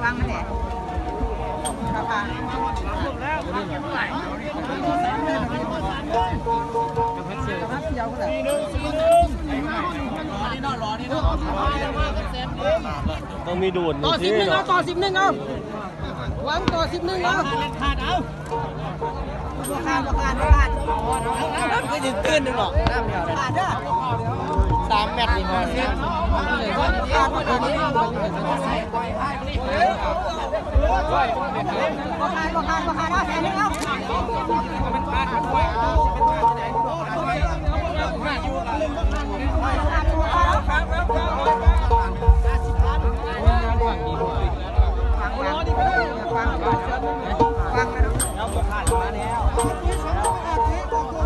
ວາງມັນແຫຼະ ຕ້ອງມີດູດ ຕໍ່ສິບໜຶ່ງເນາະ ຕໍ່ສິບໜຶ່ງເອົາ ຫວັງຕໍ່ສິບໜຶ່ງເນາະ ຂາດເອົາ ບໍ່ຂາດ ບໍ່ຂາດ ບໍ່ຂາດ ຄືຊິຕື່ນໜຶ່ງດອກ ນ້ຳແຖວນີ້ ຂາດເດີ້ ສາມແມັດນີ້ ບໍ່ຂາດ ບໍ່ຂາດ ບໍ່ຂາດ ບໍ່ຂາດ ເອົາແສນໜຶ່ງເອົາ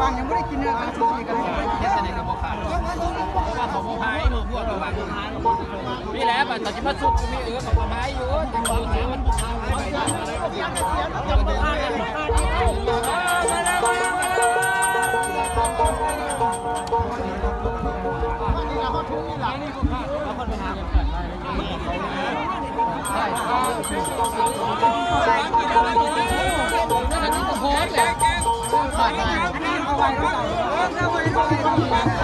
ຟັງຍັງບໍ່ໄດ້ກິນເນື້ອກັນ ສຸກນີ້ກໍໄດ້ກິນ ນີ້ແຫຼະ ບັດເຂົາຊິມາສຸກຢູ່ນີ້ ເອີ ເຂົາກໍມາຢູ່ ຈັກຢູ່ ອັນນີ້ກໍໂພສແຫຼະ ອັນນີ້ເອົາໄວ້ ເອົາໄວ້